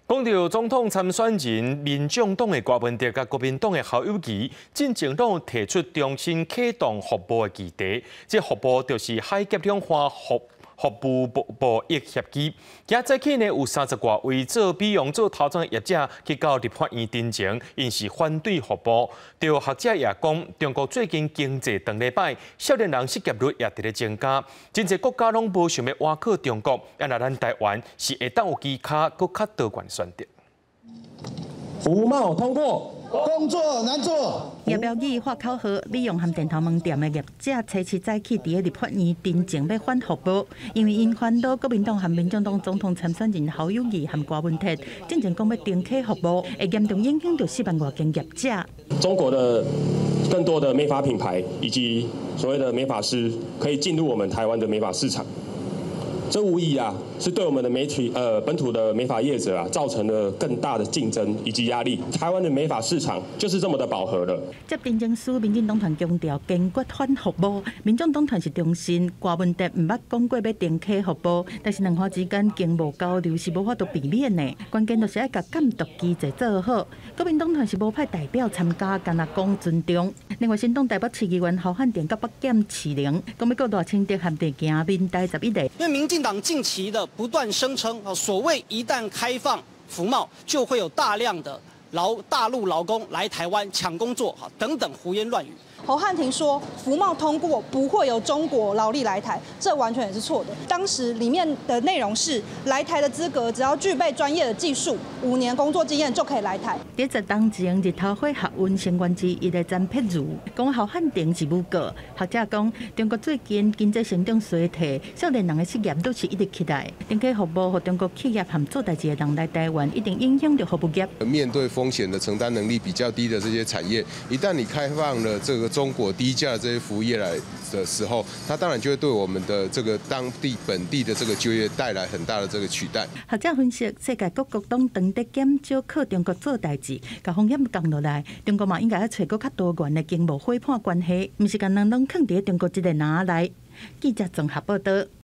講到總統參選人，民眾黨的柯文哲佮國民黨的侯友宜，進前攏提出重新啟動服貿的議題。這服貿就是海峽兩岸服務貿易協議。今早起呢，有30外位做美容、做頭鬃的業者去到立法院陳情，𪜶是反對服貿。著學者也講，中國最近經濟當咧䆀，少年人失業率也佇咧增加，真濟國家攏無想欲倚靠中國，啊若咱台灣是會當有其他閣較多元選擇。服貿通過，工作難做。葉標語喊口號，美容和電頭毛店的業者初七早起佇立法院陳情欲反服貿，因為𪜶煩惱國民黨和民眾黨總統參選人侯友宜和柯文哲進前講欲重啟服貿，會嚴重影響著4萬外間業者。中國的更多的美髮品牌以及所謂的美髮師可以進入我們台灣的美髮市場。這無疑啊，是對我們的媒體本土的美髮業者啊，造成了更大的競爭以及壓力。台灣的美髮市場就是這麼的飽和了。接陳情書，民進黨團強調堅決反服貿，民眾黨團是重申柯文哲毋捌講過欲重啟服貿，但是兩岸之間經貿交流是無法度避免的，關鍵就是愛共監督機制做好。國民黨團是無派代表參加，干焦講尊重。另外，新黨台北市議員侯漢廷佮北檢市靈，講欲告賴清德和地行民代11個。因為民進黨近期的不斷聲稱，所謂一旦開放服貿，就會有大量的大陸勞工來台灣搶工作，等等胡言亂語。侯漢廷說服貿通過不會有中國勞力來台，這完全也是錯的。當時裡面的內容是來台的資格，只要具備專業的技術、5年工作經驗就可以來台。佇這當前日頭花學運成員之一的詹佩如講侯漢廷是誣告。學者講，中國最近經濟成長衰退，少年人的失業率是一直起來。重啟服貿，予中國企業和做代誌的人來台灣，一定影響著服務業。面對風險的承擔能力比較低的這些產業，一旦你開放了這個中國低價的這些服務業來的時候，它當然就會對我們的這個當地本地的這個就業帶來很大的這個取代。學者分析，世界各國攏當咧減少靠中國做代誌，共風險降落來，中國嘛應該愛揣閣較多元的經貿夥伴關係，毋是干焦攏囥佇中國這个籃內。記者綜合報道。